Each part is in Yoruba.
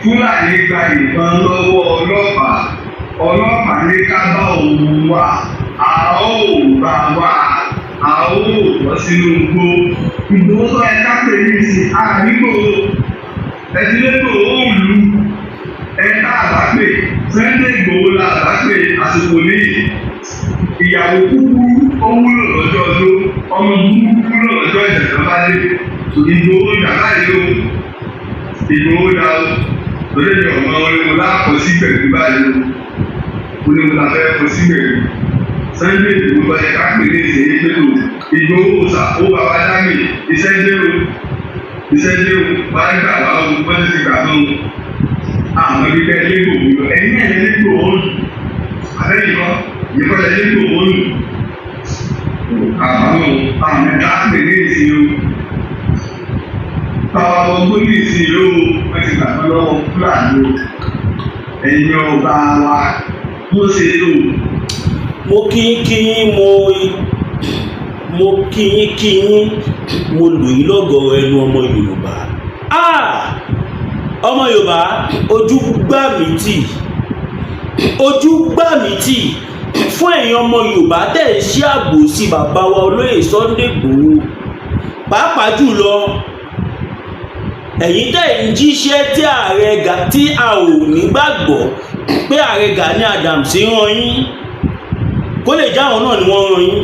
Fúlàní gba ìbọn lọ́wọ́ ọlọ́pàá, ọlọ́pàá ní ká bá òun wá, a ó bá wá, a ó bọ́ sínú igbó. Ìgbòho tó ẹ ká pè ní ìsìn àrígbòho ẹtí lẹ́gbòho òòlù ẹ tá a bá pè Sunday Ìgbòho la bá pè. Àsìkò ní ìyàwó kúkú ó wúlò lọ́jọ́ ọdún, ọmọ burúkú wúlò lọ́jọ́ ìjàmbá bá dé. Ìgbòho dà báyìí o, Ìgbòho dà o. Lórí mi ọmọ onímọ̀ láàpọ̀ sí gbẹ̀gbẹ̀ báyìí o, onímọ̀ la fẹ́ kọ sí gbẹ̀gbẹ̀. Sunday Ìgbòho bá yẹ ká pè ní ìsìn pé tó Ìgbòho sà ó bàbá dámì, iṣẹ́ dé o, iṣẹ́ dé o, wàá gbà wá o, wọ́n ti gbà fún o. Àwọn ibi tẹ́ lé Ìgbòho lọ, ẹ̀yin náà lé Ìgbòho lù, àbẹ́yìn kọ́ ìyẹ́kọ́ lé Ìgbòho lù. Àwọn àwọn ẹ̀ka pè ní ìsìn o, bàbá ọgbọ́n ní ìsìn yìí o, wọ́n ti gbà fún lọ́wọ́ Fúlàní o. Ẹ̀yin ọba wa bó ṣe lò. Mo kí kí yín, mo kí yín kí yín, mo lù yín lọ́gọ̀ọ́ ẹnu. Ọmọ Yorùbá, ah, ọmọ Yorùbá, ojú gbà mí tì, ojú gbà mí tì fún ẹ̀yin ọmọ Yorùbá tẹ̀ ń ṣe àbòsí bàbá wa olóyè Sunday Igboho, pàápàá jùlọ ẹ̀yin tẹ̀ ń jíṣẹ́ tí ààrẹ tí a ò ní gbàgbọ́ pé ààrẹ Gani Adams rán yín, kó lè jáwọn náà ni wọ́n rán yín.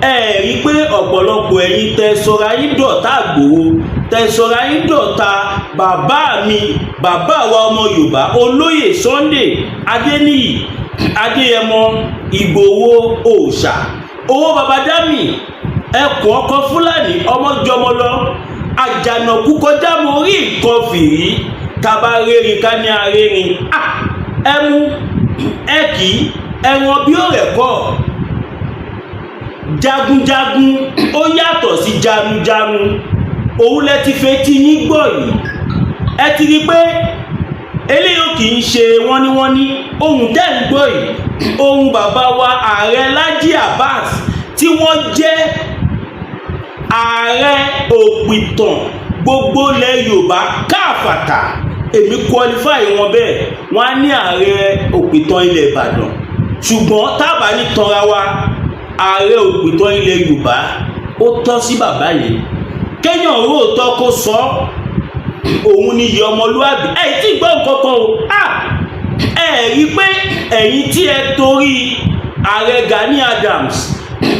Ẹ rí i pé ọ̀pọ̀lọpọ̀ ẹ̀yin tẹ sọra yín dọ̀tá Ìgbòho, tẹ sọra yín dọ̀tá bàbá mi, bàbá wa ọmọ Yorùbá, olóyè Sunday Adéníyì Adéyẹmọ Ìgbòho òòṣà, owó babadami, ẹkùn ọkọ Fúlàní ọmọjọmọlọ, àjànàkú kọjá mo rí nǹkan fìrí, kaba rérin ká ní arérin ẹmu ẹ kì í ẹran bí ó rẹ̀ kọ́. Jagunjagun ó yàtọ̀ sí janujanu. Òun lẹ ti fetí yín gbọ́ yìí. Ẹ ti rí i pé eléyìí ò kì í ṣe wọ́n ní wọ́n ní. Ohun tẹ́ ń gbọ́ yìí, ohun bàbá wa ààrẹ Laji Abbas tí wọ́n jẹ́ ààrẹ òpìtàn gbogbo ilẹ̀ Yorùbá káàfàtà. Èmi qualify wọn bẹ́ẹ̀, wọ́n á ní ààrẹ òpìtàn ilẹ̀ Ìbàdàn, ṣùgbọ́n tábà ní tanra wa, ààrẹ òpìtàn ilẹ̀ Yorùbá ó tọ́ sí bàbá yìí. Kéèyàn róòtọ́ kó sọ òun ni iye ọmọlúwàbí. Ẹ tí gbọ́ nǹkan kan o. Ẹ rí i pé ẹ̀yin tí ẹ torí ààrẹ Gani Adams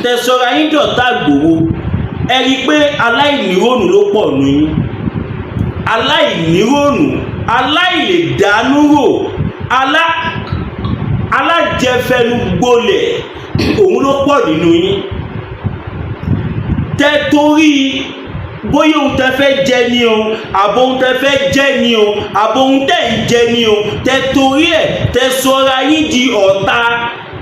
tẹ̀sọ̀rọ̀ ayé dọ̀tá Ìgbòho, ẹ rí i pé aláìníròònù ló pọ̀ nù yín, aláìníròònù, aláìlèdánúrò, alájẹfẹnugbolẹ̀ òun ló pọ̀ nínú yín. Tẹ torí bóyá ohun tẹ fẹ́ jẹ ni o, àbò ohun tẹ fẹ́ jẹ ni o, àbò ohun tẹ ń jẹ ni o, tẹ torí ẹ̀ tẹ sọra yín di ọ̀tá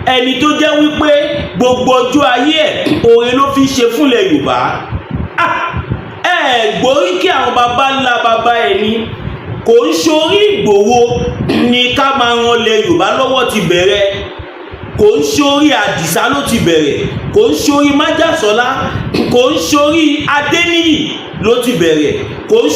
ẹni tó jẹ́ wípé gbogbo ọjọ́ ayé ẹ̀, oore ló fi ṣe fúnlẹ̀ Yorùbá. Ẹ gbórí kí àwọn baba ńlá baba ẹ̀ ni kò ń ṣorí. Ìgbòho ni ká máa ran ilẹ̀ Yorùbá lọ́wọ́ ti bẹ̀rẹ̀, kò ń ṣorí Àdìsá ló ti bẹ̀rẹ̀, kò ń ṣorí Májàsọ́lá, kò ń ṣorí Adéníyì ló ti bẹ̀rẹ̀, kò ń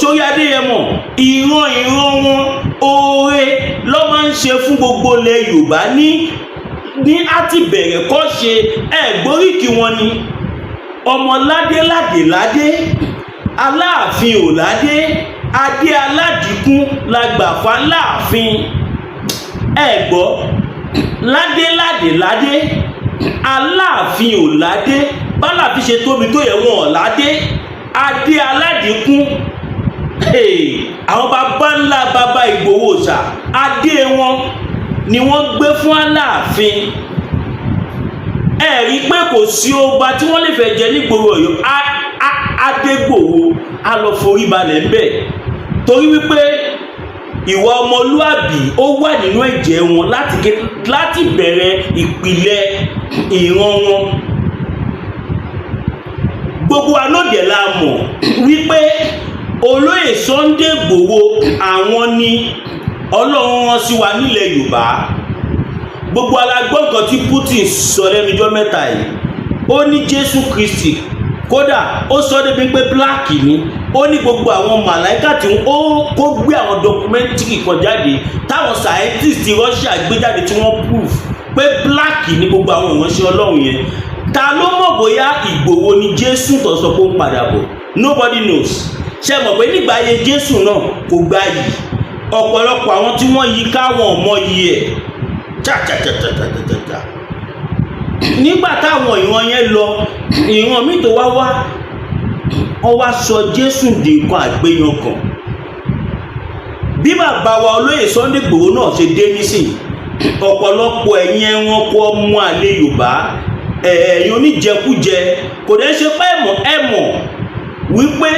ṣorí Adéyẹmọ. Ìran ìran wọn, oore ló máa ń ṣe fún gbogbo ilẹ̀ Yorùbá ní á ti bẹ̀rẹ̀ kọ́ ṣe. Ẹ gbóríkì wọn ni ọmọ ládé ládé ládé, Aláàfin ò ládé, adé aládìkún la gbà fá láàfin. Ẹ gbọ́, ládé ládé ládé, Aláàfin ò ládé, bálàfin ṣe tóbi tó yẹ, wọn ò ládé, adé aládìkún. Àwọn baba ńlá baba Ìgbòho ṣà, adé wọn ni wọ́n gbé fún Aláàfin. Ẹ rí i pé kò sí ọba tí wọ́n lè fẹ́ jẹ nígboro Ọ̀yọ́, Adégbòho á lọ forí balẹ̀ ń bẹ̀, torí wípé ìwà ọmọlúàbí ó wà nínú ẹ̀jẹ̀ wọn láti bẹ̀rẹ̀ ìpìlẹ̀ ìran wọn. Gbogbo wa náà dẹ̀ la mọ̀ wípé olóyè Sunday Igboho, àwọn ni Ọlọ́run rán sí wa nílẹ̀ Yorùbá. Gbogbo alágbọ́n nǹkan tí Putin sọ lẹ́nujọ́ mẹ́ta yìí. Ó ní Jésù Kristi Kódà ó sọ débi pé black ni. Ó ní gbogbo àwọn màláìkà tí ó kó gbé àwọn documentary kan jáde táwọn scientists ti Russia gbé jáde tí wọ́n proof pé black ni gbogbo àwọn ìránṣẹ́ Ọlọ́run yẹn. Ta ló mọ̀ bóyá Ìgbòho ni Jésù tó sọ pé ó ń padà bọ̀? Nobody knows. Ṣe mọ̀ pé nígbà ayé Jésù náà kò gbà yìí, ọ̀pọ̀lọpọ̀ àwọn tí wọ́n yí káwọn ò mọ iye ẹ̀ chachachachachachacha. Nígbà táwọn ìran yẹn lọ, ìran míì tó wá wá, wọ́n wá sọ Jésù di nǹkan àgbéyangàn. Bí bàbá wa olóyè Sunday Igboho náà ṣe dé nísìnyí, ọ̀pọ̀lọpọ̀ ẹ̀yin ẹranko ọmọ àlè Yorùbá, ẹ̀yin oníjẹkújẹ, kò dẹ́ ṣe pé ẹ̀mọ̀ ẹ̀mọ̀ wípé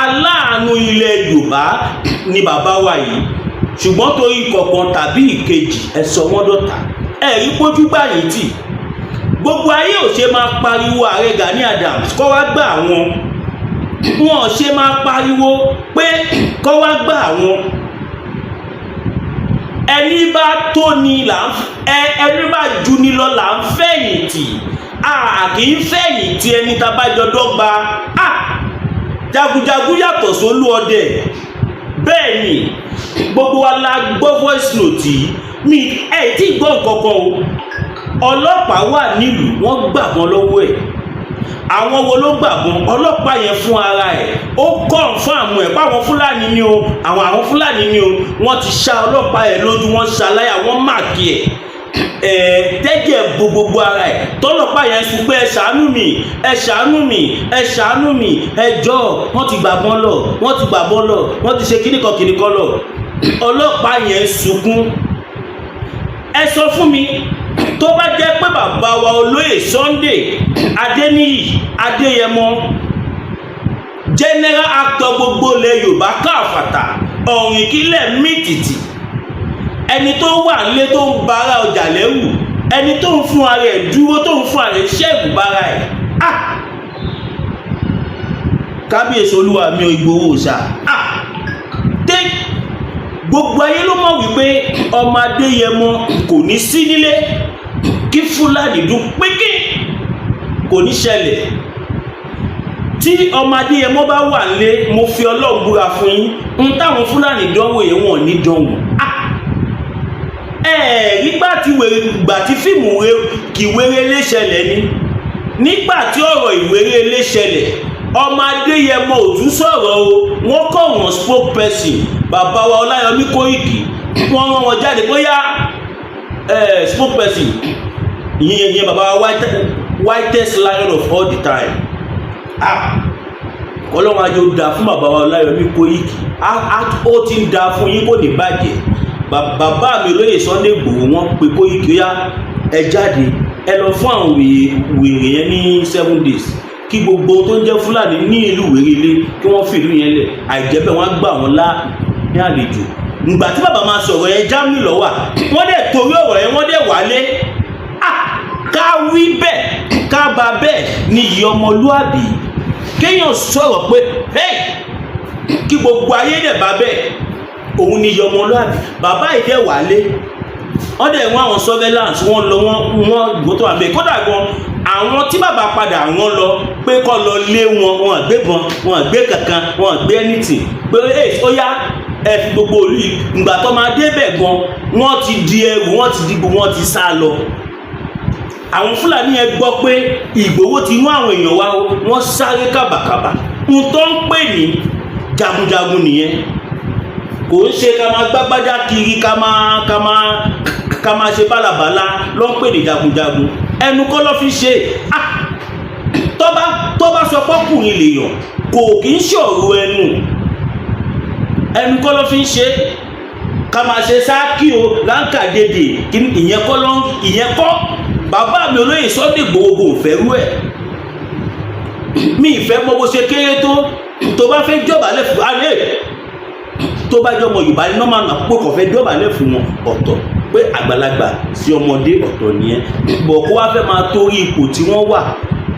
aláàánú ilẹ̀ Yorùbá ni bàbá wa yìí, ṣùgbọ́n torí kọ̀ọ̀kan tàbí ìkejì, ẹ sọ wọ́n dọ̀tá. Ẹ rí pójú gbà yín tì. Gbogbo ayé ò ṣe máa pariwo ààrẹ Gani Adams kọ́ wá gbà wọn, wọn ò ṣe máa pariwo pé kọ́ wá gbà wọn. Ẹni bá tó ni là ń ẹ, ẹni bá ju ni lọ là ń fẹ̀yìntì. A kì í fẹ̀yìntì ẹni tá a bá jọ dọ́gba. A jagunjagun yàtọ̀ sólú ọdẹ. Bẹ́ẹ̀ ni gbogbo wa la gbọ́ voice note yìí. Mi ẹ̀ tí gbọ́ nǹkan kan o. Ọlọ́pàá wà nílùú, wọ́n gbàgbọ́n lọ́wọ́ ẹ̀. Àwọn wo ló gbàgbọ́n ọlọ́pàá yẹn? Fún ara ẹ̀, ó confirm ẹ̀ páwọn Fúlàní ni o, àwọn Fúlàní ni o. Wọ́n ti ṣá ọlọ́pàá ẹ̀ lójú, wọ́n ṣaláyà, wọ́n mark ẹ̀ ẹ̀ tẹ́jẹ̀ bo gbogbo ara ẹ̀. Tọ́lọ́pàá yẹn sùn pé, "Ẹ ṣàánú mi, ẹ ṣàánú mi, ẹ ṣàánú mi, ẹ jọ̀ọ́, wọ́n ti gbàgbọ́n lọ, wọ́n ti gbàgbọ́n lọ, wọ́n ti ṣe kíníkan kíníkan lọ." Ọlọ́pàá yẹn sunkún. Ẹ sọ fún mi, tó bá jẹ́ pé bàbá wa olóyè Sunday Adéníyì Adéyẹmọ, general actor gbogbo ilẹ̀ Yorùbá káàfàtà, ọ̀rìnkílẹ̀ mìtìtì, ẹni tó wà nílé tó ń bara ọjà lẹ́rù, ẹni tó ń fún ara ẹ̀ dúró, tó ń fún ara ẹ̀ ṣẹ́ẹ̀bù bara ẹ̀, ah, kábíyèsí olúwa mi ò, Ìgbòho ṣá, ah, tẹ́ gbogbo ayé ló mọ̀ wípé ọmọ Adéyẹmọ kò ní sí nílé kí Fúlàní dún pínpín, kò ní ṣẹlẹ̀. Tí ọmọ Adéyẹmọ bá wà nílé, mo fi Ọlọ́run búra fún yín, ń táwọn Fúlàní dánwò yẹn, wọn ò ní dánwò. Ẹ nígbà tí wèrè gbà tí fíìmù kì wéré lé ṣẹlẹ̀ ni. Nígbà tí ọ̀rọ̀ ìwéré lé ṣẹlẹ̀, ọmọ Adéyẹmọ ò tún sọ̀rọ̀ o. Wọ́n kọ̀ wọ́n spokesperson, bàbá wa Ọláyọmí Kóìkì, wọ́n rán wọn jáde bóyá spokesperson ìyẹn bàbá wa whitest lion of all the time. Ah, Ọlọ́run ajé ó dáa fún bàbá wa Ọláyọmí Kóìkì. Ó ti ń dáa fún yín, kò ní bàjẹ́. Bàbá mi olóyè Sunday Igboho, wọ́n pe Kóìkì, ó yá, ẹ jáde, ẹ lọ fún àwọn wèrè yẹn ní 7 days kí gbogbo tó ń jẹ́ Fúlàní ní ìlú Wérelé kí wọ́n fi ìlú yẹn lẹ̀, àìjẹ́ bẹ́ẹ̀, wọ́n á gbà wọ́n lá ní àlejò. Ìgbà tí bàbá máa sọ̀rọ̀ yẹn, Germany ló wà. Wọ́n dẹ̀ torí ọ̀rọ̀ yẹn, wọ́n dẹ̀ wálé. Ká wí bẹ́ẹ̀, ká bá bẹ́ẹ̀ ní iyì ọmọlúàbí, kéèyàn sọ̀rọ̀ pé hey, kí gbogbo ayé dẹ̀ bá bẹ́ẹ̀, òun ní iyì ọmọlúàbí. Bàbá yìí dẹ̀ wálé, wọ́n dẹ̀ wọ́n àwọn surveillance, wọ́n lọ, wọ́n gbọ́ tó wà bẹ́ẹ̀. Kódà gan, àwọn tí bàbá padà wọ́n lọ pé kọ́ lọ lé wọn, wọn gbébọn, wọn gbé kankan, wọn gbé anything, pé ẹ ó yá, ẹ fi gbogbo olú yìí. Ìgbà tó máa débẹ̀ gan, wọ́n ti di ẹrù, wọ́n ti dìbò, wọ́n ti sá lọ. Àwọn Fúlàní yẹn gbọ́ pé Ìgbòho ti mú àwọn èèyàn wá, wọ́n sáré kàbàkàbà. N tó ń pè ní jagunjagun nìyẹn. Kò ń ṣe ká máa gbágbájá kiri, ká máa ṣe bálabàla ló ń pè ní jagunjagun. Ẹnu kọ́ ló fi ṣe. Tó bá sọ pọ́kùnrin lèèyàn, kò kì í ṣòro ẹnu. Ẹnu kọ́ ló fi ń ṣe. Ká máa ṣe sáàkì o, ránkà dédè, ìyẹn kọ́ ló, ìyẹn kọ́. Bàbá mi olóyè Sunday Igboho kò fẹ́ rú ẹ̀. Mi ìfẹ́ mọ bó ṣe kéré tó. Tó bá fẹ́ jọ̀bálẹ̀ fún alẹ́, tó bá jọmọ Yorùbá ní normal náà pé kò fẹ́ dọ̀bálẹ̀ fún wọn, ọ̀tọ̀, pé àgbàlagbà sí ọmọdé, ọ̀tọ̀ nìyẹn. Bọ̀ kó wá fẹ́ máa torí ipò tí wọ́n wà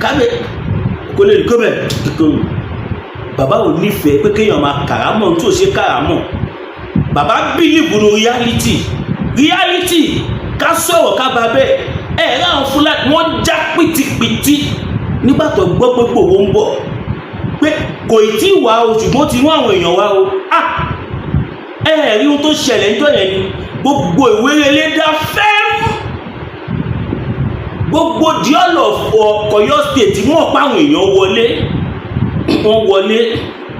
kábẹ́ kó lè kó bẹ̀ kíkó. Bàbá ò nífẹ̀ẹ́ pé kéèyàn máa kàrámọ̀ tí ò ṣe kàrámọ̀. Bàbá believe ní reality, reality. Ká sọ̀rọ̀, ká bá bẹ́ẹ̀. Ẹ̀ ráwọn Fúlàní, wọ́n já pìtìpìtì. Nígbà tó gbọ́ pé Ìgbòho ń bọ̀, pé kò ì tí ì wá o, ṣùgbọ́n ó ti rún àwọn èèyàn wá o. Ah, ẹ rí ohun tó ṣẹlẹ̀ níjọ́ yẹn ni gbogbo Ìwérelé dá fẹ́m, gbogbo the all of Ọ̀yọ́ State, wọ́n pa àwọn èèyàn wọlé, wọ́n wọlé.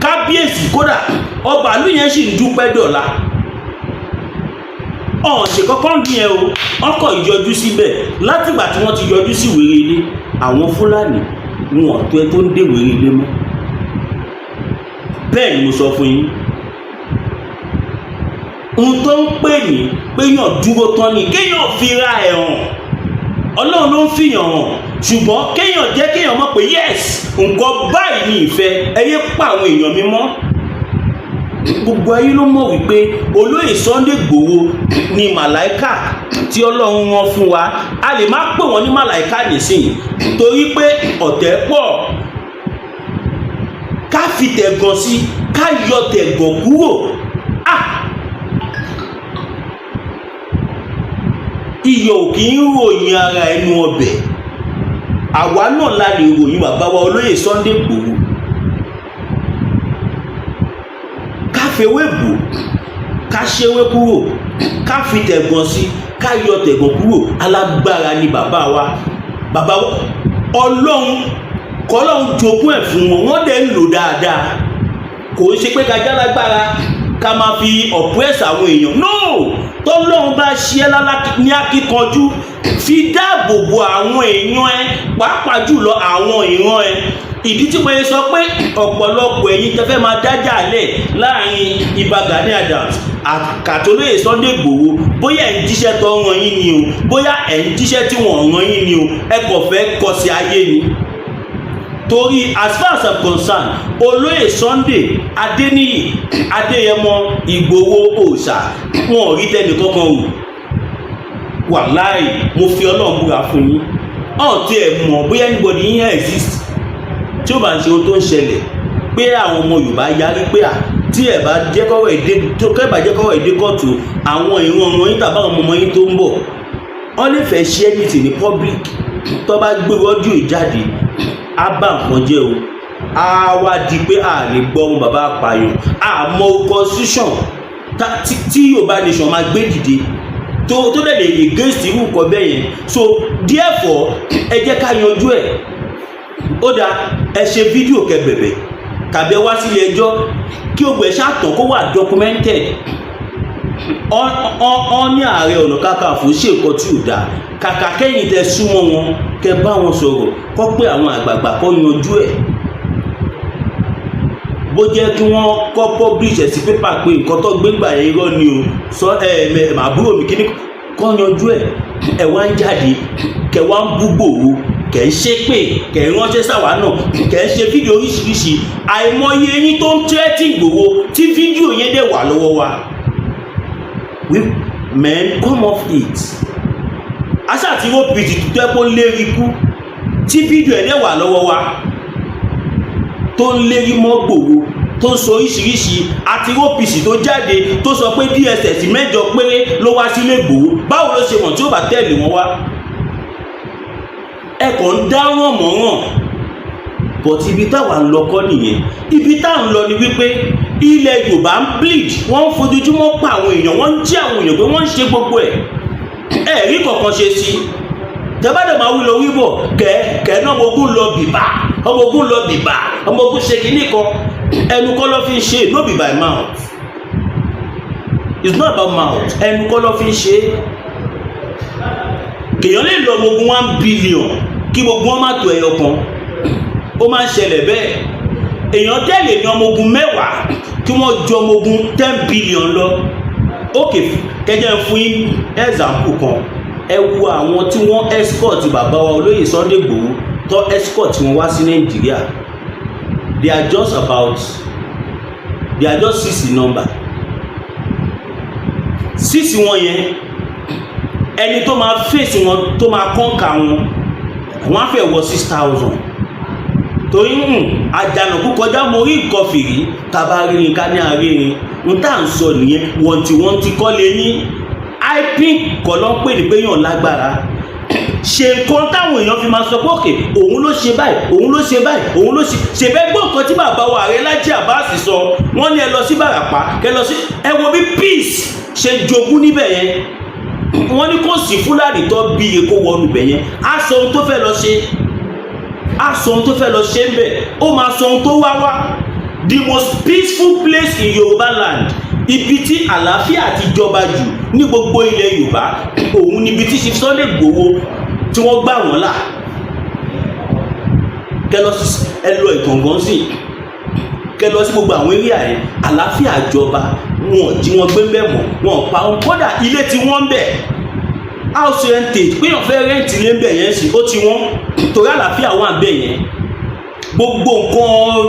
Kábíyèsí, kódà ọba ìlú yẹn sì ń dúpẹ́ dọ̀la. Ọ̀hún ṣe kọ́kọ́ ń bí yẹn o, wọ́n kọ̀ yọjú síbẹ̀. Látìgbà tí wọ́n ti yọjú sí Ìwérelé, àwọn Fúlàní wọn ò tó ẹ tó ń dé Ìwérelé mọ́. Bẹ́ẹ̀ ni mo sọ fún yín. Ohun tó ń pè ní péyàn dúró tán ni kéèyàn fira ẹ̀ hàn. Ọlọ́run ló ń fìyàn hàn, ṣùgbọ́n kéèyàn jẹ́ kéèyàn mọ̀ pé yes, nǹkan báyìí ní ìfẹ́ ẹ yé pa àwọn èèyàn mi mọ́. Gbogbo ayé ló mọ̀ wípé olóyè Sunday Igboho ni màláìkà tí Ọlọ́run rán fún wa. A lè má pè wọ́n ní màláìkà nísìnyí torí pé ọ̀tẹ̀ pọ̀. Ká fi tẹ̀gàn sí, ká yọ tẹ̀gàn kúrò. Ah, iyọ̀ ò kì í ròyìn ara ẹnu ọbẹ̀. Àwa náà la lè ròyìn bàbá wa olóyè Sunday Igboho. Ká fewé bò, ká ṣewé kúrò, ká fi tẹ̀gàn sí, ká yọ tẹ̀gàn kúrò. Alágbára ni bàbá wa. Bàbá wa, Ọlọ́run kọ́lọ́run jogún ẹ̀ fún wọn, wọ́n dẹ̀ ń lò dáadáa. Kò ń ṣe pé ká jálágbára ká máa fi oppress àwọn èèyàn, no. Tọ́lọ́run bá ṣe ẹ́ lálá ní akíkanjú, fi dáàbò bo àwọn èèyàn ẹ, pàápàá jùlọ àwọn ìran ẹ. Ìdí tí mo yẹ sọ pé ọ̀pọ̀lọpọ̀ ẹ̀yin tẹ́ fẹ́ máa dájà lẹ̀ láàrin Ìbà Gani Adams àkàtólóyè Sunday Igboho, bóyá ẹ̀ ń jíṣẹ́ tó ràn yín ni o, bóyá ẹ̀ ń jíṣẹ́ tí wọ́n ràn yín ni o, ẹ kò fẹ́ kọsí ayé ni. Torí as far as I'm concerned, olóyè Sunday Adéníyì Adéyẹmọ Ìgbòho òòṣà, wọn ò rí tẹnì kankan o. Wàláì, mo fi Ọlọ́run búra fún yín, ọ̀n tí ẹ mọ̀ bóyá anybody yín exist tí ó bá ń ṣe ohun tó ń ṣẹlẹ̀, pé àwọn ọmọ Yorùbá yarí pé à tí ẹ bá jẹ́ kọ́rọ̀ èdè tó kẹ́ bá jẹ́ kọ́rọ̀ èdè kóòtù, àwọn ìran ọmọ yín tàbí àwọn ọmọ yín tó ń bọ̀, wọ́n lè fẹ́ ṣe anything ní public. Tó bá gbé audio ìjáde, á bá nǹkan jẹ́ o. Á wá di pé a lè gbọ́ ọmọ bàbá apààyàn. Àmọ́ constitution tí Yorùbá nation máa gbé dìde tó dẹ̀ lè against irú nǹkan bẹ́ẹ̀ yẹn. So therefore, ẹ jẹ́ ká yanjú ẹ̀. Ó dáa, ẹ ṣe fídíò kẹ́ bẹ̀bẹ̀ tàbí ẹ wá sílé ẹjọ́ kí ogun ẹ̀ ṣàtàn kó wà documented. Ọ ní Ààrẹ Ọ̀nà Kakanfò ṣe nǹkan tí ò dáa, kàkà kẹ́yìn tẹ súnmọ́ wọn, kẹ bá wọn sọ̀rọ̀, kọ́ pé àwọn àgbààgbà kọ́ yanjú ẹ̀. Bó jẹ́ kí wọ́n kọ́ publish ẹ̀ sí pépà pé nǹkan tó gbé gbà yẹn irọ́ ni o, sọ ẹ ẹ àbúrò mi kíní kọ́ yanjú ẹ̀. Ẹ̀ wá ń jáde, kẹ wá ń bú Ìgbòho, kẹ ń ṣépè, kẹ ń ránṣẹ́ sáwà náà, kẹ ń ṣe fídíò oríṣiríṣi. Àìmọye eyín tó ń tẹ́tí Ìgbòho tí fídíò yẹn dẹ̀ wà lọ́wọ́ wa. We men come off it. Aṣáà tí OPC tó tẹ́ kó lérí kú tí fídíò ẹ̀ dẹ̀ wà lọ́wọ́ wa, tó ń lérí mọ́ Ìgbòho, tó ń sọ oríṣiríṣi, àti OPC tó jáde tó sọ pé DSS 8 péré ló wá sílé Ìgbòho. Báwo ló ṣe mọ̀ tí ó bá tẹ̀lé wọn wá? Ẹ kàn ń dáràn mọ́ràn, but ibi táwa ń lọ kọ́ nìyẹn. Ibi tá à ń lọ ni wípé ilẹ̀ Yorùbá ń bleed. Wọ́n ń fojoojúmọ́ pa àwọn èèyàn, wọ́n ń jí àwọn èèyàn pé wọ́n ń ṣe gbogbo ẹ̀, ẹ̀ rí kankan ṣe sí. Tẹ́bàdàn máa wí lọ wíbọ̀ kẹ́ kẹ́ náà, ọmọ ogun lọ bìbà, ọmọ ogun lọ bìbà, ọmọ ogun ṣe kínní kan. Ẹnu kọ́ ló fi ń ṣe. No be by mouth, it's not about mouth. Ẹnu kọ́ ló fi ń ṣe. Kèèyàn lè lọ ọmọ ogun 1 billion kí gbogbo wọn má tó ẹyọ kan. Ó máa ń ṣẹlẹ̀ bẹ́ẹ̀. Èèyàn tẹ̀lé ní ọmọ ogun 10 kí wọ́n ju ọmọ ogun 10 billion lọ. Ok, kẹjẹ ń fún yín example kan. Ẹ wo àwọn tí wọ́n escort bàbá wa olóyè Sunday Igboho, tó escort wọn wá sí Nàìjíríà. They are just six in number. Six wọn yẹn, ẹni tó máa face wọn, tó máa conquer wọn, wọ́n á fẹ́ wọ 6,000. Torí àjànàkú kọjá mo rí nǹkan fìrí. Tàbá rírin ká ní àrírin n tá à ń sọ nìyẹn. Wọ̀ntìwọ̀ntì kọ́ lè ní ipin kọ́ ló ń pè ní pé yàn lágbára. Ṣe nǹkan táwọn èèyàn fi máa sọ pé òkè, òun ló ṣe báyìí, òun ló ṣe báyìí, òun ló ṣe ṣe bẹ́ẹ̀. Gbọ́ nǹkan tí bàbá wa ààrẹ Lájí Abbas sọ. Wọ́n ní ẹ lọ sí Bàràpá, kẹ lọ sí, ẹ wo bí peace ṣe jogún níbẹ̀ yẹn. Wọ́n ní kò sí Fúlàní tó bí iye kó wọnú ibẹ̀ yẹn. Á sọ ohun tó fẹ́ lọ ṣe, á sọ ohun tó fẹ́ lọ ṣe ń bẹ̀, ó máa sọ ohun tó wá wá. The most peaceful place in Yorùbá land, ibi tí àlàáfíà ti jọba jù ní gbogbo ilẹ̀ Yorùbá, òun níbi tí Chief Sunday Igboho tí wọ́n gbà wọ́n là. Kẹ lọ sí, ẹ lọ Ìgàngán sí, kẹ lọ sí gbogbo àwọn area yẹn, àlàáfíà jọba. Wọn ò jí wọn gbé bẹ́ẹ̀ mọ́, wọn ò pa wọn. Kódà ilé tí wọ́n ń bẹ̀, house rentage, pé èèyàn fẹ́ rent ilé ń bẹ̀ yẹn sí, ó ti wọ́n torí àlàáfíà wà ń bẹ̀ yẹn. Gbogbo nǹkan,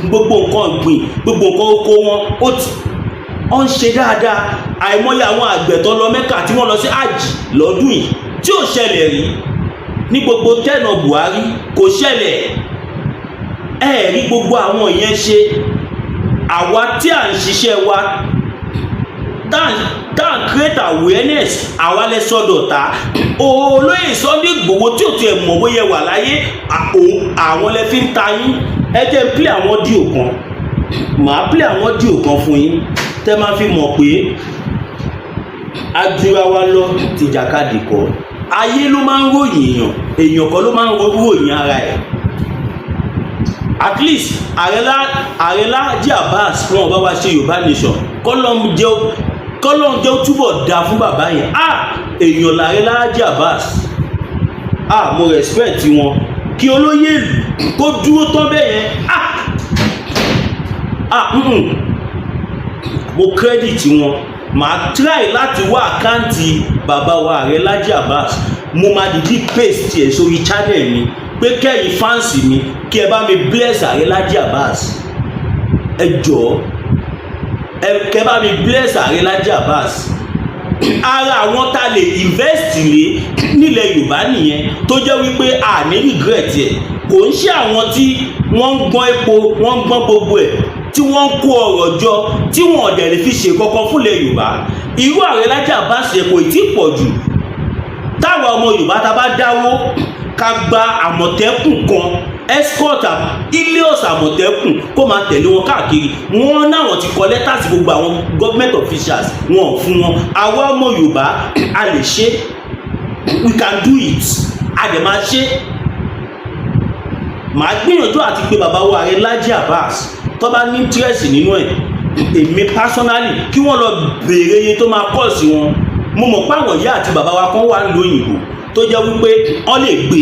gbogbo nǹkan ọ̀gbìn, gbogbo nǹkan oko wọn, ó ti ó ń ṣe dáadáa. Àìmọye àwọn àgbẹ̀ tó lọ Mẹ́kà, tí wọ́n lọ sí Hajj lọ́dún yìí, tí ò ṣẹlẹ̀ rí ní gbogbo tenure Buhari, kò ṣẹlẹ̀. Ẹ rí gbogbo àwọn yẹn ṣe. Àwa tí à ń ṣiṣẹ́ wa, tá à ń create awareness, àwa lẹ sọ́dọ̀ ta olóyè Sunday Igboho tí ò tiẹ̀ mọ̀ bóyá wà láyé, àwọn lẹ fi ń ta yín. Ẹ jẹ́ n play àwọn audio kan, màá play àwọn audio kan fún yín tẹ́ máa fi mọ̀ pé ajura wa lọ tìjàkadì kọ́. Ayé ló máa ń ròyìn èèyàn, èèyàn kan ló máa ń ròyìn ara ẹ̀. At least ààrẹ Lájí Abbas, wọn bá wa ṣe Yorùbá nation, kọ́lọ́n jẹ́ ó túbọ̀ dáa fún bàbá yẹn. Ah, èèyàn làárẹ̀ Lájí Abbas. Ah, mo respect wọn. Kí olóyè ìlú kó dúró tán bẹ́ẹ̀ yẹn, ah ah, mo credit wọn. Màá try láti wá account bàbá wa ààrẹ Lájí Abbas, mo máa dìídì paste ẹ̀ sórí channel mi pé kẹ́yìn fans mi, kí ẹ bá mi bless ààrẹ Lájí Abbas. Ẹ jọ̀ọ́, ẹ kẹ́ bá mi bless ààrẹ Lájí Abbas. Ara àwọn tá a lè invest lé nílẹ̀ Yorùbá nìyẹn, tó jẹ́ wípé a ní regret ẹ̀. Kò ń ṣe àwọn tí wọ́n ń gbọ́n epo, wọ́n ń gbọ́n gbogbo ẹ̀, tí wọ́n ń kó ọrọ̀ jọ, tí wọ́n ọ̀dẹ̀ lè fi ṣe kankan fúnlẹ̀ Yorùbá. Irú ààrẹ Lájí Abbas yẹn kò tí ì pọ̀ jù. Táwa ọmọ Yorùbá ta bá dáwó, ká gba Àmọ̀tẹ́kùn kan, escort ilios Àmọ̀tẹ́kùn, kó máa tẹ̀lé wọn káàkiri. Wọn náwọn ti kọ lẹ́tà sí gbogbo àwọn government officials, wọn ò fún wọn. Àwa ọmọ Yorùbá, a lè ṣe. We can do it, a dẹ̀ máa ṣe. Màá gbìyànjú àti pé bàbá wa ààrẹ Lájí Abbas. Tó bá ní interest nínú ẹ̀, èmi personally, kí wọ́n lọ béèrè iye tó máa kọ́ sí wọn. Mo mọ̀ pé àwọn ìyá àti bàbá wa kan wà nílùú òyìnbó tó jẹ́ wípé wọ́n lè gbé,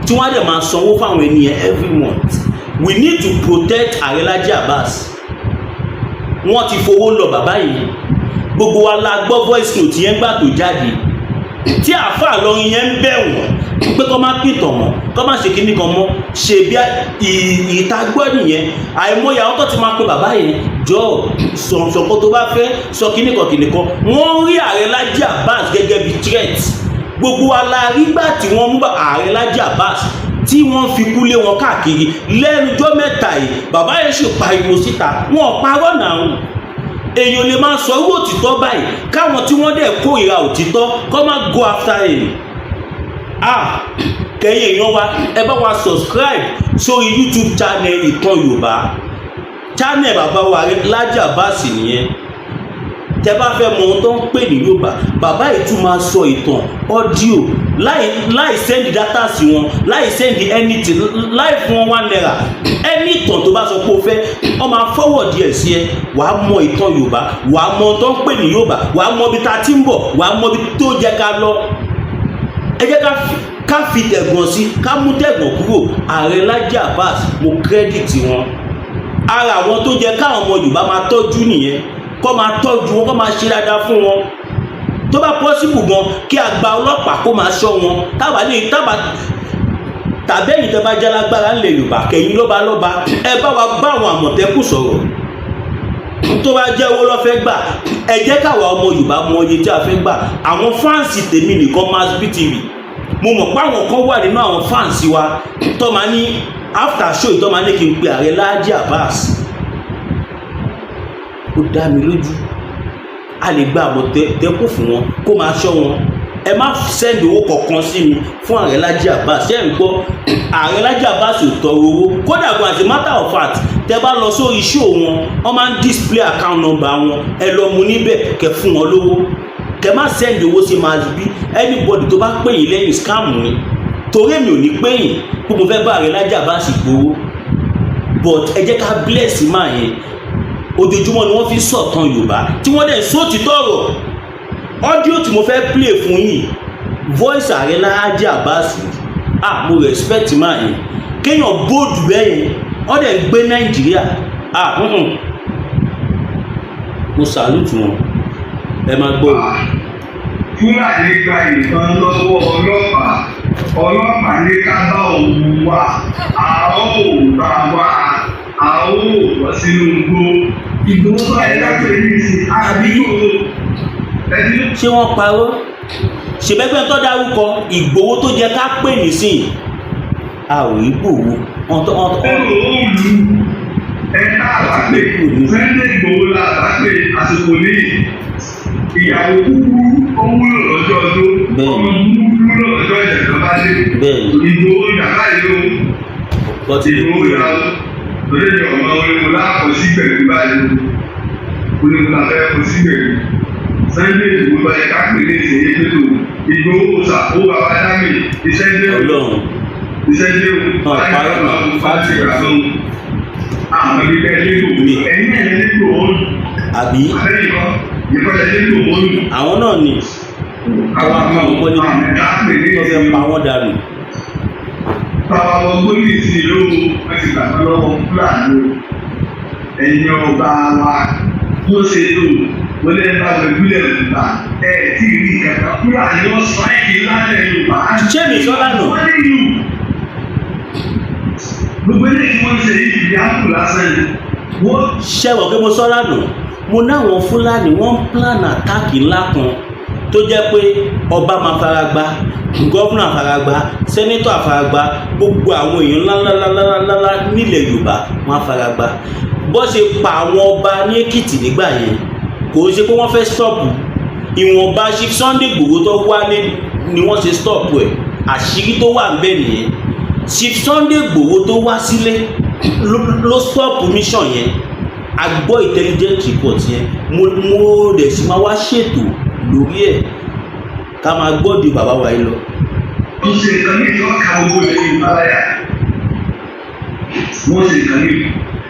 tí wọ́n á dẹ̀ máa sanwó fáwọn ènìyàn every month. We need to protect ààrẹ Lájí Abbas. Wọ́n ti fowó lọ bàbá yìí. Gbogbo wa la gbọ́ voice note yẹn gbà tó jáde, tí àáfàá lọrin yẹn ń bẹ̀ wọ́n pé kọ́ má pìtàn mọ́, kọ́ má ṣe kíní kan mọ́. Ṣe bí ìta gbọ́ nìyẹn. Àìmọye àwọn tó ti máa pe bàbá yẹn jọ sọ̀nsọ̀kan tó bá fẹ́ sọ kíní kan kíní kan. Wọ́n rí ààrẹ Lájí Abbas gẹ́gẹ́ bí threat. Gbogbo wa la rí gbà tí wọ́n mú ààrẹ Lájí Abbas, tí wọ́n fi kú lé wọn káàkiri lẹ́nujọ́ mẹ́ta yìí. Bàbá yẹn sì pariwo síta, wọn ò parọ́ náà. Èèyàn lè máa sọ irú òtítọ́ báyìí, káwọn tí wọ́n dẹ̀ kórìíra òtítọ́ kọ́ máa go after him. Ah, kẹ́yìn èèyàn wa, ẹ bá wa subscribe sórí YouTube channel Ìtàn Yorùbá. Channel bàbá wa Lájí Abbas nìyẹn. Tẹ bá fẹ́ mọ ohun tó ń pè ní Yorùbá, bàbá yìí tún máa sọ ìtàn audio láì send data sí wọn, láì send anything, láì fún wọn ₦1. Ẹni ìtàn tó bá sọ pé o fẹ́, wọ́n máa forward díẹ̀ sí ẹ. Wàá mọ ìtàn Yorùbá, wàá mọ ohun tó ń pè ní Yorùbá, wàá mọ ibi tá a ti ń bọ̀, wàá mọ ibi tó jẹ́ ká lọ. Ẹ jẹ́ ká fi tẹ̀gàn sí, ká mú tẹ̀gàn kúrò. Ààrẹ Lájí Abbas, mo credit wọn. Ara àwọn tó jẹ́ káwọn ọmọ Yorùbá máa tọ́jú nìyẹn, kọ́ máa tọ́jú wọn, kọ́ máa ṣe dáadáa fún wọn. Tó bá possible gan, kí a gba ọlọ́pàá kó máa ṣọ́ wọn, tábà lè tábà tàbí ẹ̀yin tẹ́ bá jẹ́ lágbára ńlẹ̀ Yorùbá, kẹ̀yìn lọ́ba lọ́ba, ẹ bá wa bá àwọn Àmọ̀tẹ́kùn sọ̀rọ̀. Tó bá jẹ́ owó ló fẹ́ gbà, ẹ jẹ́ káwa ọmọ Yorùbá mọ iye tí a fẹ́ gbà. Àwọn fans tèmi nìkan, Mass BTV, mo mọ̀ pé àwọn kan wà nínú àwọn fans wa tó máa ní after show, tó máa ní kí n pe ààrẹ Lájí Abbas. Ó dá mi lójú, a lè gba Àmọ̀tẹ́kùn fún wọn kó máa ṣọ́ wọn. Ẹ má send owó kankan sí mi fún Ààrẹ Laji Abbas. Ṣé ń gbọ́? Ààrẹ Laji Abbas ò tọrọ owó. Kódà gan, as a matter of fact, tẹ bá lọ sórí show wọn, wọ́n máa ń display account number wọn. Ẹ lọ mú níbẹ̀, kẹ fún wọn lówó. Kẹ má send owó sí Masbi. Anybody tó bá pè yín lẹ́yìn, scam ni, torí èmi ò ní pè yín pé mo fẹ́ bá Ààrẹ Laji Abbas gbowó. But ẹ jẹ́ ká bless máa yẹn. Ojoojúmọ́ ni wọ́n fi sọ̀tàn Yorùbá tí wọ́n dẹ̀ sóòtítọ́ ọ̀rọ̀. Audio tí mo fẹ́ play fún yìí, voice Ààrẹ Laji Abbas. Ah, mo respect máa yẹn. Kéèyàn bóòdù bẹ́ẹ̀ yẹn, wọ́n dẹ̀ ń gbé Nàìjíríà. Ah, Mo salute wọn. Ẹ máa gbọ́. Fúlàní gba ìbọn lọ́wọ́ ọlọ́pàá, ọlọ́pàá ní ká bá òun wá, a ó bá wá, a ó bọ́ sínú igbó. Ìgbòho tó ẹ láti rí sí àbí ẹni. Ṣé wọ́n parọ́? Ṣèbẹ́gbẹ́ tó dárúkọ Ìgbòho tó jẹ́ ká pè nísìn, a ò rí Ìgbòho wọn tó wọn. Nínú òòlù ẹ̀ka àbápè Sunday Igboho la àbápè àsìkò ní ìyàwó kúkú, ó wúlò lọ́jọ́ ọdún. Ọmọ kúkú wúlò lọ́jọ́ ìjẹ̀dọ̀ bá dé. Ìgbòho yàrá yìí o. Wọ́n ti lè Ìgbòho yàrá o, torí mi ọmọ onímọ̀ láàpọ̀ sí gbẹ̀rù báyìí o, onímọ̀ làfẹ́ kọ sí gbẹ̀rù. Sunday Igboho bá yẹ ká pè ní ìsìn pẹ̀lú Ìgbòho sàkó bàbá dámì iṣẹ́ dé o. Ọlọ́run. Iṣẹ́ dé o. Wọn parọ́ náà, fáàtì. Àwọn ibi bẹ́ẹ̀ lẹ́gbò ẹ̀yìn náà lẹ́gbò ó Àbí? Àbẹ́yìn kọ́ ìkọ́lẹ̀ lẹ́gbò ó lù. Àwọn náà ni Àwọn àwọn wọlé àwọn ẹ̀ka pè ní tó fẹ́ pa wọ́n dànù. Bàbá wọn gbóyè sí ìlú, wọn ti gbàgbọ́ lọ́wọ́ Fúlàní o. Ẹ̀yin ọba wa ló ṣe lò wọlé ẹ bá gbẹ gbílẹ̀ Yorùbá ẹ tí ì rí ìkàkà Fúlàní wọn sáìkì lálẹ́ Yorùbá. Ṣé mi sọ lánàá? Wọ́n ní ìlú gbogbo eléyìí wọ́n ń ṣe yìí, ìyá kù lásán ni. Wọ́n Ṣẹ́wọ̀n pé mo sọ lánàá, mo náwọn Fúlàní wọ́n ń plan attack ńlá kan tó jẹ́ pé ọba máa fara gbá, governor fara gbá, senator fara gbá, gbogbo àwọn èèyàn ńláńláńláńláńlá nílẹ̀ Yorùbá wọ́n á fara gbá. Bó ṣe pa àwọn ọba ní Èkìtì nígbà yẹn, kò ń ṣe pé wọ́n fẹ́ stop ìwọ̀nba Chief Sunday Igboho tó wá ní ni wọ́n ṣe stop ẹ̀. Àṣírí tó wà ń bẹ̀ nìyẹn. Chief Sunday Igboho tó wá sílé ló stop mission yẹn. A gbọ́ intelligent report yẹn. Mo dẹ̀ sì máa wá ṣètò lórí ẹ̀, ká máa gbọ́ ju bàbá wa yìí lọ. Wọ́n ṣe nǹkan ní ìjọ ká gbogbo ilẹ̀ Yorùbá láyà. Wọ́n ṣe nǹkan ní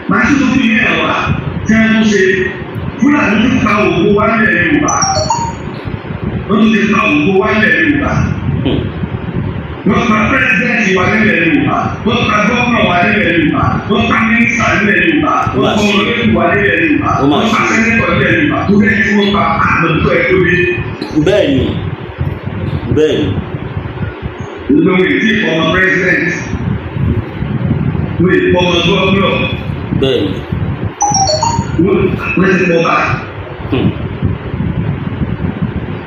màá tún tó fi ní ẹ̀wà tí wọ́n tún ṣe. Fúlàní tún pa ògbó wá nílẹ̀ Yorùbá, wọ́n tún ti pa ògbó wá nílẹ̀ Yorùbá. Wọ́n pa president wa nílẹ̀ Yorùbá, wọ́n pa governor wa nílẹ̀ Yorùbá, wọ́n pa mínísítà nílẹ̀ Yorùbá, wọ́n pa olóyè wa nílẹ̀ Yorùbá, Ó mà wọ́n pa ṣe. senator nílẹ̀ Yorùbá tó bẹ́ẹ̀ tí wọ́n pa àgbẹ̀tọ́ ẹ̀ tó dé. Bẹ́ẹ̀ ni. Gbogbo wọn ti fọmọ president, wọ́n ti fọmọ governor, wọ́n ti fọba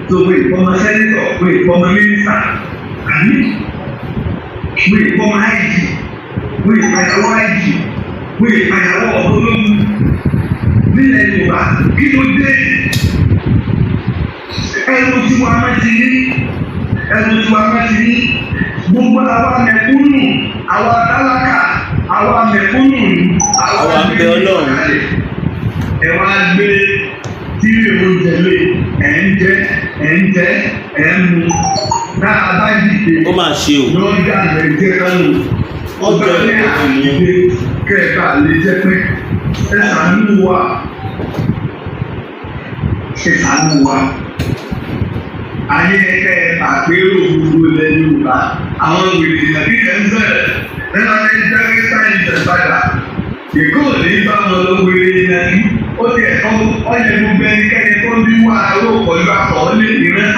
tó, wọ́n ti fọmọ senator, wọ́n ti fọmọ mínísítà, àbí wọ́n ti fọmọ IG, wọ́n ti pàyàwó IG, wọ́n ti pàyàwó ọ̀dọ́lógún nílẹ̀ Yorùbá. Kí ló dé? Ẹrù tí wàá má ti ní, ẹrù tí wàá má ti ní. Gbogbo àwa mẹ̀kúnnù, àwa tálákà, àwa mẹ̀kúnnù. Àwa ń bẹ Ọlọ́run. Ẹ wá gbé tírí oúnjẹ lé, ẹ̀ ń jẹ, ẹ̀ ń jẹ, ẹ̀ ń mu. Náà bá dìde Ó máa ṣe o. lọ́jà rẹ̀ jẹ́ kánò ọba ní àdìde kẹta lè jẹ́ pé ẹ ṣàánú wa, ẹ ṣàánú wa. Ayé ẹ̀kẹ́ àpérò gbogbo ilẹ̀ Yorùbá, àwọn wèrè nàbí ẹ̀ ń bẹ̀rẹ̀ ẹ̀ máa ń jẹ́ sáyẹn ìtẹ̀padà èkó ò ní bá wọn lọ. Wèrè nàbí ó ti ẹ̀kọ́ ọ̀yẹ̀ gbogbo ẹnikẹ́ni tó ń bí wà ló pọ̀jù àkọọ́lẹ̀ ìrẹ́.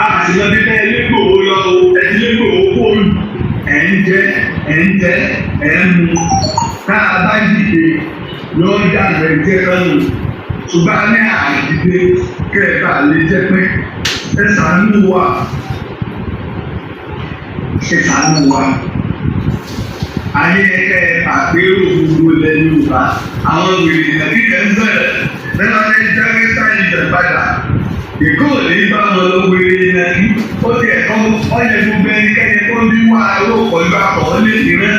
Àtìlọ́ bíbẹ́ ẹlẹ́gbòho lọ o, ẹlẹ́gbòho kóòlù, ẹ̀ ń jẹ, ẹ̀ ń jẹ, ẹ̀ ń mu. Tá a bá dìde lọ́jà rẹ̀ jẹ́ kánò, ṣùgbọ́n a ní àdìde kẹta lè jẹ́ pé Ẹ ṣàánú wa, ẹ ṣàánú wa. Ayé ẹ̀kẹ́ àpérò gbogbo ilẹ̀ Yorùbá, àwọn wèrè nàbí kan bẹ̀rẹ̀ lẹ́nu ọdẹ jáwé sáyé ìjọba. Èkó ò ní bá wọn lọ. Wèrè nàbí ó ti ẹ̀kọ́ ọ̀yẹ gbogbo ẹnikẹ́ni tó ń bí wá owó pẹ̀lú àkọọ́lẹ̀ ìran.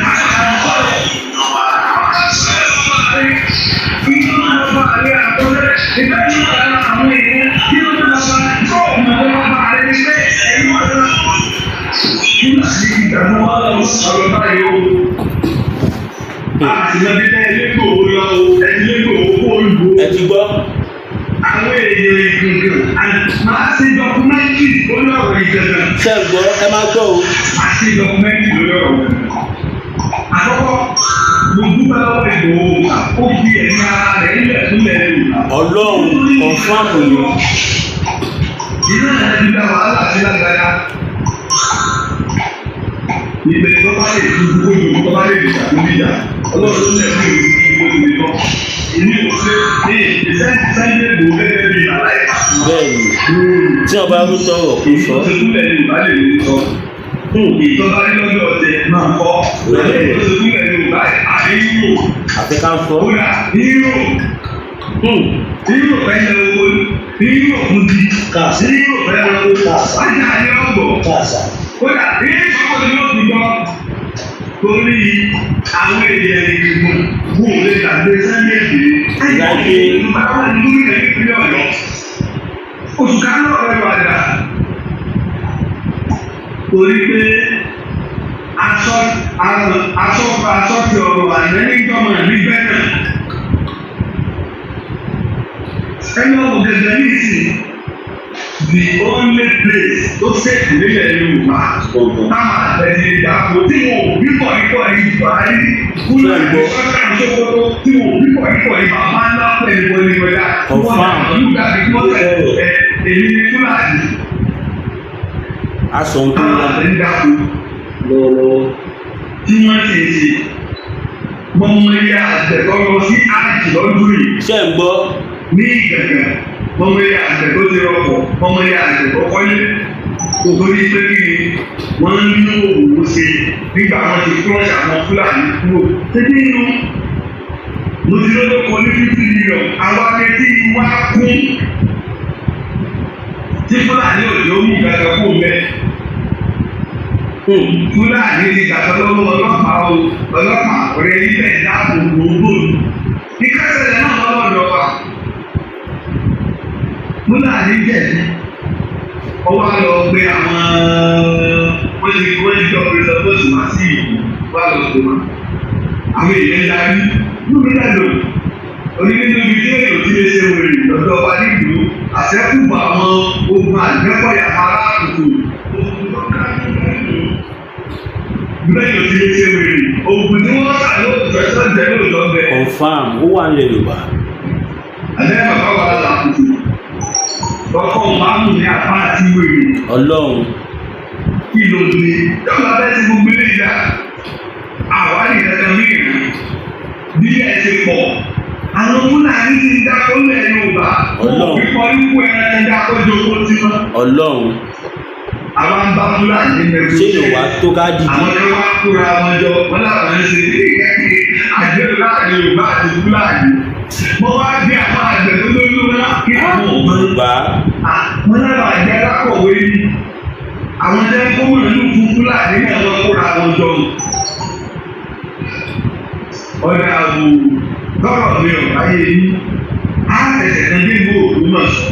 Ẹ ti gbọ́. Àwọn èèyàn ìgbìngàn máa ṣe documentary lórí ọ̀rọ̀ ìgbìngàn. Ṣe ń gbọ́? Ẹ máa gbọ́ o. Máa ṣe documentary lórí ọ̀rọ̀ ìgbìngàn. Àkọ́kọ́, mo dúpẹ́ lọ́wọ́ Ìgbòho, ó fi ẹ̀mí ara rẹ̀ ńlẹ̀ fúnlẹ̀ Yorùbá. Ọlọ́run, confirm ni. Iná ẹ̀ ti dá wàhálà sí lágbàdá. Ìpè tó bá lè dúdú kó dúdú, tó bá lè dìjà kó dìjà. Ọlọ́run ló lẹ̀ fún ìlú kó lè tọ́. Èmi ò ṣe ní ìṣẹ́ Sunday Igboho gẹ́gẹ́ bí màláìka. Bẹ́ẹ̀ ni, tí wọn bá rú tọrọ kó sọ. Ìtọ́sílẹ̀ Yorùbá lè lè sọ. Ìtọ́ba ní lọ́jọ́ ọ̀tẹ̀ máa ń kọ́. Ìtọ́sílẹ̀ Yorùbá àbí yíyó. Àfi ká sọ. Kódà yíyó. Yíyó fẹ́ lọ owó, yíyó fún di. Kàṣà. Yíyó fẹ́ lọ owó. Kàṣà. Wájà ní ọgbọ̀. Kàṣà. Kódà yíyó fún di yóò fi gbọ́. Torí àwọn èèyàn ìgbìmọ̀ wò lè gbàgbé Sunday Igboho. Láyé. Báwo ni gómìnà ìpínlẹ̀ Ọ̀yọ́? Oṣù kan náà rẹ̀ wàdà. Torí pé aṣọ aṣọ aṣọ ti ọ̀rọ̀ àná nígbàmọ̀ nígbẹ́ náà. Ẹni ọ̀hún gẹ́gẹ́ ní ìsìn, the only place tó ṣèkù nílẹ̀ Yorùbá Gbọ̀ngàn. táwọn àgbẹ̀ ti dàpọ̀ tí wọn ò bí pọ̀ ní Buhari Fúlàní sọ́kà Sókótó tí wọn ò bí pọ̀ ní bàbá ńlá pẹ̀lú wọlé wọlé Confirm. wọ́n tẹ̀ ẹ̀ èmi ní Fúlàní Aṣọ ń tó táwọn wá àgbẹ̀ ń dàpọ̀ lọ́wọ́lọ́wọ́. tí wọ́n ti ń ṣe mọ̀mọ́ iye àgbẹ̀ tó lọ sí áàjì lọ́dún yìí Ṣé ń gbọ́? ní ìgbẹ̀gbẹ̀, mọ̀mọ́ iye àgbẹ̀ tó ti rọpò, mọ̀mọ́ iye àgbẹ̀ tó kọ́lé, òtórí pé kí ni wọ́n ń ní òwò ṣe nígbà wọn ti flush àwọn Fúlàní kúrò títí inú mo ti lọ́dọ̀ kọ ní 50 million àwa retí wá kún tí Fúlàní òjò mú gàgà kú mẹ́. Fúlàní ti gbàgbọ́ lọ́wọ́ ọlọ́pàá o, ọlọ́pàá ọ̀rẹ́ ilẹ̀ dáàbò gbogbo ìkẹsẹ̀lẹ̀ náà lọ́wọ́ wa. Fúlàní jẹ̀bi, ọwọ́ lọ pé àwọn wọ́n ti jọ pé sọ́kòsì wá sí ìlú wá lọ pé wọn. Àwọn èèyàn darí lómi dàdò onílé níbi tí èèyàn ti lè ṣe wèrè lọ́dọ̀ wa nílùú àṣẹ́kùbọ̀ àwọn ogun àgbẹ̀kọ̀yà aráàlú ogun tó ká bẹ́ẹ̀ yóò ti lè ṣe wèrè ogun tí wọ́n sà lóòótọ́ sọ́jẹ́ lóòótọ́ bẹ́ẹ̀. Confirm, ó wà nílẹ̀ Yorùbá. Àlẹ́ bàbá wa làkùtù ọkọ̀ màmú ní apá àti wèrè. Ọlọ́run. Kí ló dé yọ̀ọ́ bẹ́ẹ̀ ti gbogbo ilé ìdá àwárí dandan mìíràn bí ẹ ṣe pọ̀ àwọn Fúlàní ti ń dákọ́ lẹ̀ Yorùbá. Ọlọ́run. Fífọ́ ikú ẹran ti ń dákọ́ jogó tí wọ́n. Ọlọ́run. Àwọn ń bá Fúlàní mẹ́rin. Ṣé Yorùbá tó ká dìde? Àwọn tó wá kóra wọn jọ wọn làwọn ń ṣe àjọyọ̀ láàrin Yorùbá àti Fúlàní. Mo wá gbé àwọn àgbẹ̀ tó lórí wọn kí àwọn ọmọ Yorùbá. Wọn náà àjẹ́ alákọ̀wé ni àwọn jẹ́ kó mọ̀lú fún Fúlàní náà wọ́n kóra wọn jọ. Ọ̀dà àbò lọ́rọ̀ mi ò báyé yín á tẹ̀sẹ̀ kan dé ìlú Ògbómọ̀ṣọ́.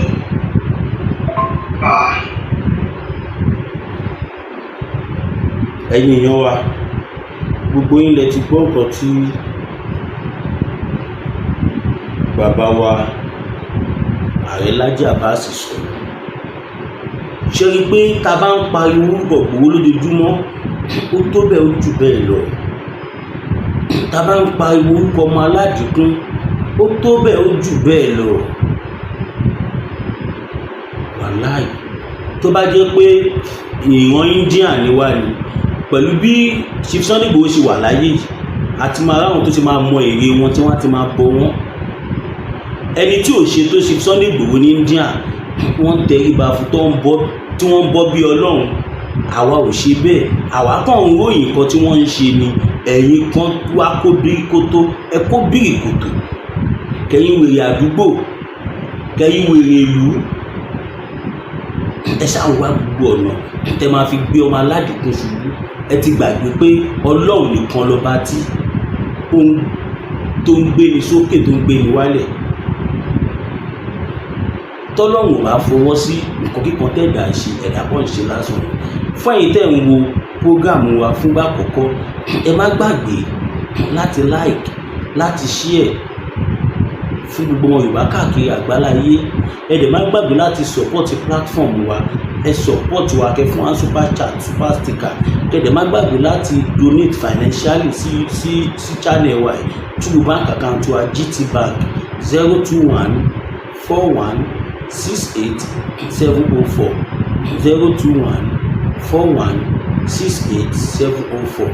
Ẹ̀yin èèyàn wa, gbogbo yín lẹ ti gbọ́ nǹkan tí bàbá wa Ààrẹ Laji Abbas sọ. Ṣe rí i pé tá a bá ń pariwo orúkọ Ìgbòho lójoojúmọ́, ó tó bẹ́ẹ̀, ó jù bẹ́ẹ̀ lọ. Tá a bá ń pariwo orúkọ ọmọ aládìkún, ó tó bẹ́ẹ̀, ó jù bẹ́ẹ̀ lọ. Wàláì, tó bá jẹ́ pé ìran India ni wá ni, pẹ̀lú bí Chief Sunday Igboho ṣe wà láyé yìí, àti máa ráwọn tó ti máa mọ èrè wọn tí wọ́n ti máa bọ wọ́n. Ẹni tí ò ṣe tó Chief Sunday Igboho ní India Wọ́n ń tẹríba fún, tó ń bọ́, tí wọ́n ń bọ́ bí Ọlọ́run. Àwa ò ṣe bẹ́ẹ̀. Àwa kàn ń ròyìn nǹkan tí wọ́n ń ṣe ni. Ẹ̀yin kan wá kó bíríkótó, ẹ kó bíríkòtò, kẹ̀yin wèrè àdúgbò, kẹ̀yin wèrè ìlú. Ẹ ṣáà wá gbogbo ọ̀nà tẹ máa fi gbé ọmọ aládìkún ṣubú. Ẹ ti gbàgbé pé Ọlọ́run nìkan lọ́ba tí ó ń tó ń gbéni sókè, tó ń gbéni wálẹ̀. Tọ́lọ́run ò bá fọwọ́ sí nǹkan kíkan tẹ̀dá ṣe, ẹ̀dá kan ṣe lásán. Fún ẹ̀yin tẹ́ ń wo program wa fúngbà àkọ́kọ́, ẹ má gbàgbé láti like, láti share fún gbogbo ọmọ Yorùbá káàkiri àgbáláyé. Ẹ dẹ̀ má gbàgbé láti support platform wa. Ẹ support wa, kẹ́ fún wa super chat, super sticker. Kẹ́ dẹ̀ má gbàgbé láti donate financially sí channel wa yìí through bank account wa, GT Bank, 0214168704, 0214168704,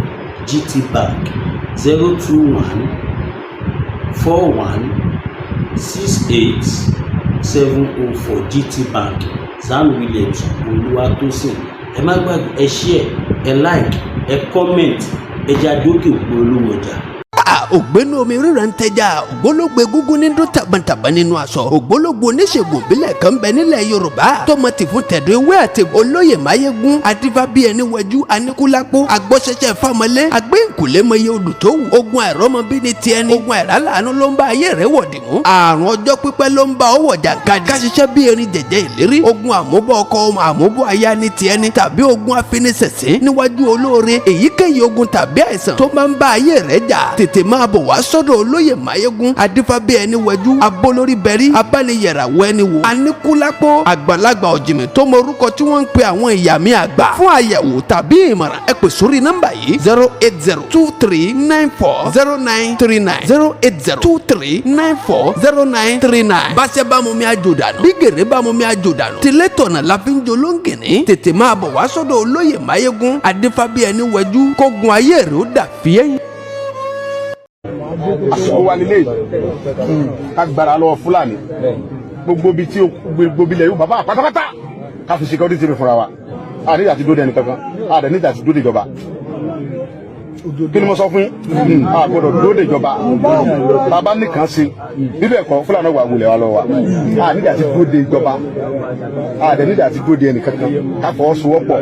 GT Bank, 0214168704, GT Bank, Zan Williams Olúwatósìn. Ẹ má gbàgbé, ẹ share, ẹ like, ẹ comment. Ẹ jẹ́ àdókè polówó ọjà. Ògbénu omi ríran tẹja, ògbólógbò egúngún ní dún tàbọ̀ntàbọ̀n nínú aṣọ. Ògbólógbò oníṣègùn ìbílẹ̀ kan bẹ nílẹ̀ Yorùbá tọmọ tì fún tẹ̀dọ̀ ewé àti olóyè Máyégún adífá bí ẹni wẹjú aníkúlápó agbọ́sẹsẹ fámọlé agbẹ́ǹkùlé mọye odò tó wù. Ogun àìrọ́mọbí ní tiẹ̀ ní ogun àìrálàánú ló ń bá ayé rẹ̀ wọ̀dì mú. Àrùn ọjọ́ pípẹ́ ló ń bá ọwọ́ jàǹkadì. Ká ṣiṣẹ́ bí erin jẹ̀jẹ̀ ìlérí. Ogun àmúbọ̀ ọkọ, àmúbọ̀ aya ní tiẹ̀ ní tàbí ogun afiniṣẹ̀sín níwájú olóore. Èyíkéyìí ogun tàbí àìsàn tó máa ń bá ayé rẹ̀ jà, tètè máa bọ̀ wá sọ́dọ̀ olóyè Máyégún adífábí ẹni wẹjú abolórí bẹ̀rí abániyẹ̀ràwọ̀ ẹni wò aníkúlápó, àgbàlagbà ọ̀jìnmí tó mọ orúkọ tí wọ́n ń pe àwọn ìyá mi àgbà. Fún àyẹ̀wò tàbí ìmọ̀ràn, ẹ pè sórí nọ́mbà yìí: 08023940939, 08023940939. Báṣẹ́ bá mú mi àjò dànù, bí gèrè bá mú mi àjò dànù, tilé tọ̀nà la fi ń jolóńgìní. Tètè máa bọ̀ wá sọ́dọ̀ olóyè Máyégún adífábí ẹni wẹjú, kógun ayé rẹ̀ ó dà fíẹ́. Àsìkò wa nílé yìí, ká gbára lọ́wọ́ Fúlàní. Gbogbo ibi tí gbogbo ilẹ̀ yóò bàbá pátápátá, ká fi security mi fúnra wa. A nígbà tí dóde ẹnì kankan, a dẹ̀ nígbà tí dóde ìjọba. Kí ni mo sọ fún yín? A gbọ́dọ̀ dóde ìjọba. Bàbá nìkan ṣe bíbẹ̀ kọ́, Fúlàní wà wulẹ̀ wa lọ wa. A nígbà tí dóde ìjọba, a dẹ̀ nígbà tí dóde ẹnì kankan. Ká fọwọ́sowọ́pọ̀,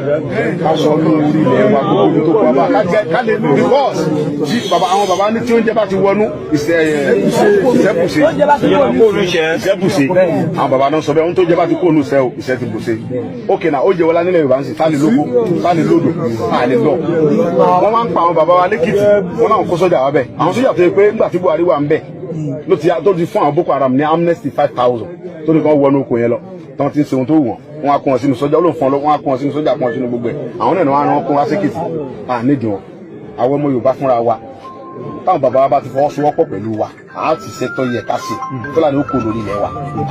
ká sọ ní orí ilẹ̀ wa, gbogbo ibi tó kọ́ wa ká jẹ́ ká lè, because tí bàbá, àwọn bàbá ní tí oúnjẹ bá ti wọnú ìṣẹ́bùṣe, ìṣẹ́bùṣe. Àwọn bàbá náà sọ bẹ́ẹ̀, ohun tó jẹ́ bá ti kó ònú sẹ́ o, ìṣẹ́ ti bùṣe. Ókè náà, ó jẹ́ wọlá nílẹ̀ Yorùbá ń sìn, sáà lè lóko, sáà lè lódò, à lè lọ. Wọ́n máa ń pa àwọn bàbá wa lẹ́kìtì, wọ́n náà kó sọ́jà wa bẹ́ẹ̀. Àwọn sọ́jà tó yẹ pé nígbà tí Buhari wà ń bẹ̀ ló ti tó ti fún àwọn Boko Haram ní amnesty 5,000, tó ní kí wọ́n wọnú oko yẹn lọ, tí wọ́n ti ń ṣe ohun tó wù wọ́n. Wọ́n á kó wọn sínú sọ́jà, ó lò fún ọ, wọ́n á kó wọn sínú sọ́jà, kó wọn sínú gbogbo ẹ̀. Àwọn náà ni wọ́n á rán kó wá sékìtì. À nídìí wọn. Àwọn ọmọ Yorùbá fúnra wa, táwọn bàbá wa bá ti fọwọ́sowọ́pọ̀ pẹ̀lú wa, a ti ṣètò yẹ ká ṣe. Fúlàní ó kó lórí ilẹ̀ wa,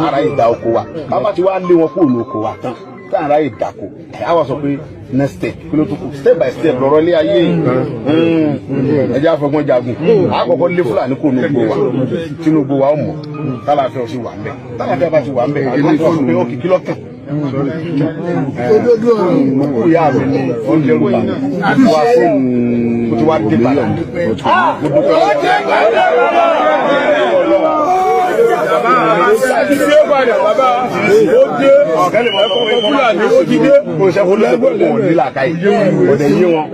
ara ìdá oko wa. Bàbá ti wá lé wọn kó lóko wa tán, táwọn ará ìdàkọ, ẹ wá sọ pé next step, kí ló tó kù? Step by step lọ́rọ̀ ilé ayé. Ẹ jẹ́ àfọgbọ́n jagun. Àkọ́kọ́ lé Fúlàní kó nùgbò wa, Tinubu wa ó mọ̀ tálàfẹ́ ò sì wà ń bẹ̀. Tálàfẹ́ bá ti wà ń bẹ̀, àti sọ pé ó kìkí lọ́kàn òkú ìyá mi ni ó ń dẹ́rù bà mí wá fóònù. Mo ti wá dé padà, mo dúpẹ́ lọ́wọ́. Ṣé padà bàbá ó dé ẹ̀kọ́ Fúlàní ó ti dé. Kò ṣe fọlọ́sẹ̀lú kò ní làákàyè, kò dẹ̀ yé wọn.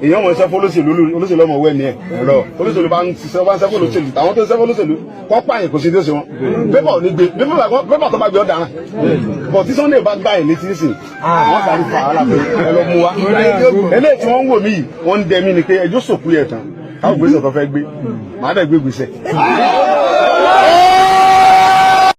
Èèyàn mọ̀ ṣe fọlọ́sẹ̀lú, olóṣèlú ọmọ wẹ̀ ni ẹ̀ lọ. Olóṣèlú bá ń ṣiṣẹ́, bá ń ṣe fọlọ́sẹ̀lú, àwọn tó ń ṣe fọlọ́sẹ̀lú kọ́ pààyàn, kò sí tó ṣe wọn. Pépà ò ní gbé pépà, tó bá gbé ọ̀daràn bọ̀. Tí Sunday bá gbá ẹ̀ létí sìn, wọ́n sáré fà á lápẹ́ ẹ lọ mú wa. Eléyìí tí wọ́n ń wò mí yìí, wọ́n ń dẹ mí ni pé ẹjọ́ sòkú yẹ̀ tán, káwọn gbèsè tó fẹ́ gbé, màá dẹ̀ gbé gbèsè.